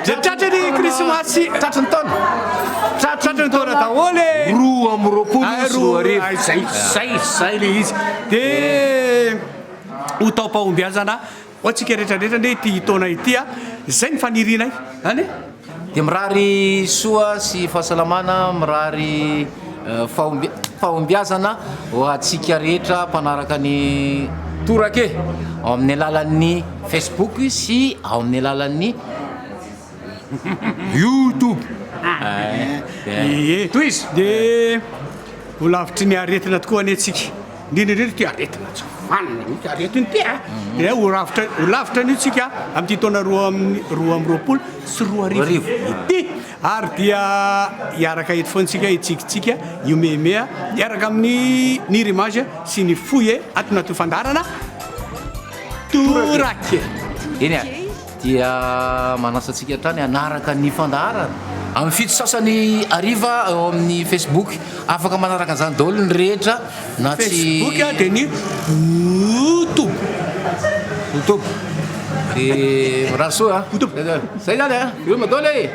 Dia tratry ny krismasy. Tratry ny taona. Tratry ny taona daholo e. 2022. Zay, zay, zay le izy. Dia ho taom-pahombiazana ho antsika rehetra rehetra anie ity taona ity a. Zay ny fanirianay. Zany e. Dia mirary soa sy fahasalamana, mirary fahombiazana ho antsika rehetra mpanaraka ny Torake ao amin'ny alalan'ny Facebook sy ao amin'ny alalan'ny YouTube. Ie, tohizo. Dia ho lavitry ny aretina tokoa anie tsika. Indrindra indrindra ity aretina tsy vanona mihitsy aretina ity a. Dia ho lavitra ho lavitra an'io tsika amin'ity taona 2022 ity. Ary dia hiaraka eto foana tsika hitsikitsiky, hihomehimeha hiaraka amin'ny Nirimage sy ny Foye ato anatin'ny fandaharana Torake. Eny ary. Dia manasa antsika hatrany hanaraka ny fandaharana. Amin'ny 7 sasany hariva ao amin'ny Facebook. Afaka manaraka an'izany daholo ny rehetra na tsy. Facebook dia ny Youtube. Youtube. Dia mirary soa a. Youtube. Zay zany a. Veloma daholo e.